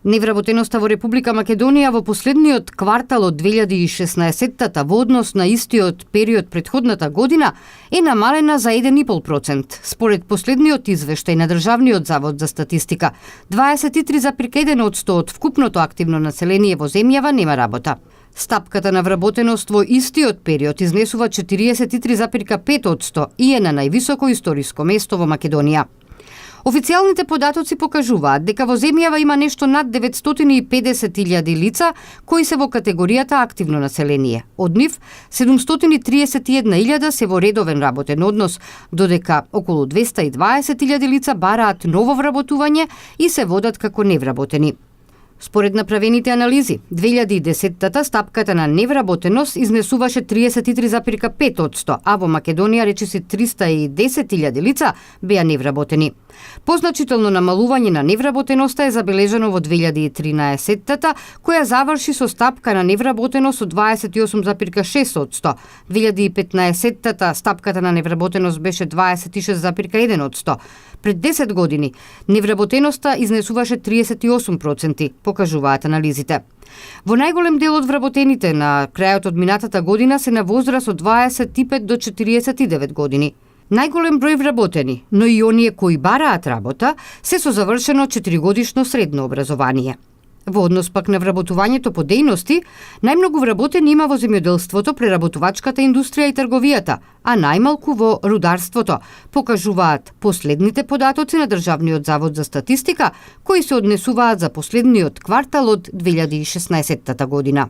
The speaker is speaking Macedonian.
Невработеноста во Република Македонија во последниот квартал од 2016 во однос на истиот период претходната година е намалена за 1,5%. Според последниот извештај на Државниот завод за статистика, 23,1% од вкупното активно население во земјава нема работа. Стапката на вработеност во истиот период изнесува 43,5% и е на највисоко историско место во Македонија. Официјалните податоци покажуваат дека во земјава има нешто над 950.000 лица кои се во категоријата активно население. Од нив 731.000 се во редовен работен однос, додека околу 220.000 лица бараат ново вработување и се водат како невработени. Според направените анализи, 2010-та стапката на невработеност изнесуваше 33,5%, а во Македонија речиси 310.000 лица беа невработени. Позначително намалување на невработеноста е забележано во 2013-та, која заврши со стапка на невработеност од 28,6%. 2015-та стапката на невработеност беше 26,1%. Пред 10 години невработеноста изнесуваше 38%, покажуваат анализите. Во најголем дел од вработените на крајот од минатата година се на возраст од 25 до 49 години. Најголем број вработени, но и оние кои бараат работа, се со завршено 4-годишно средно образование. Во однос пак на вработувањето по дејности, најмногу вработени има во земјоделството, преработувачката индустрија и трговијата, а најмалку во рударството, покажуваат последните податоци на Државниот завод за статистика, кои се однесуваат за последниот квартал од 2016 година.